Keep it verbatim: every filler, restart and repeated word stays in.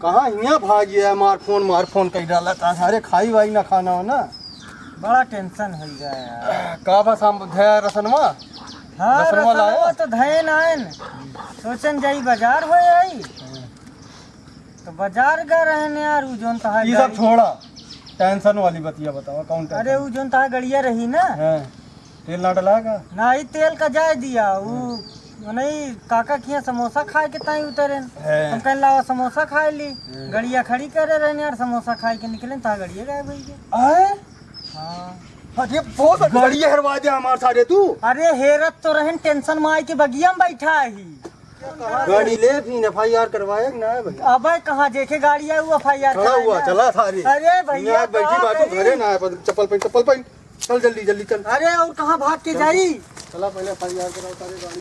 कहाँ हियाँ भाग गया? मार फोन, मार फोन कही डाला था। अरे खाई वाई ना खाना हो ना। बड़ा tension होइ गया यार। का बस हम धया रसनवा? हाँ, रसनवा रसनवा लाया? तो धये ना आयन। सोचन जाई बाजार हो आई। तो बाजार गए रहन यार, उ जोन तहा ई सब गाड़ी छोड़ा। Tension वाली बतिया बतावा, कौन tension? अरे उ जोन तहा गड़िया रही ना। हाँ। तेल ना डलाएगा? नाही, तेल का जाए दिया। उ नहीं, काका किहाँ समोसा खाए के ताई उतरेन। हैं। हम कहन लावा समोसा खाए ली। हैं। गड़िया खड़ी करे रहन यार, समोसा खाए के निकलेन, तहा गड़िया गायब होइ गया। आए? हाँ। अरे बहुत गड़िया हेरवा दे हमार सारे तू। अरे हेरत तो रहन, tension में आए के बगिया में बैठा ही। गाड़ी ले फिर FIR करवाए कि ना भैया? अबे कहाँ देखे गाड़ी है, वो FIR खड़ा हुआ, कराएगा। चला सारे। अरे भैया, यहाँ बैठी का बात करी? घरे ना है, चप्पल पहन, चप्पल पहन। चल जल्दी, जल्दी चल। अरे और कहाँ भाग के चल। जाई? चला पहले FIR कराओ सारे गाड़ी।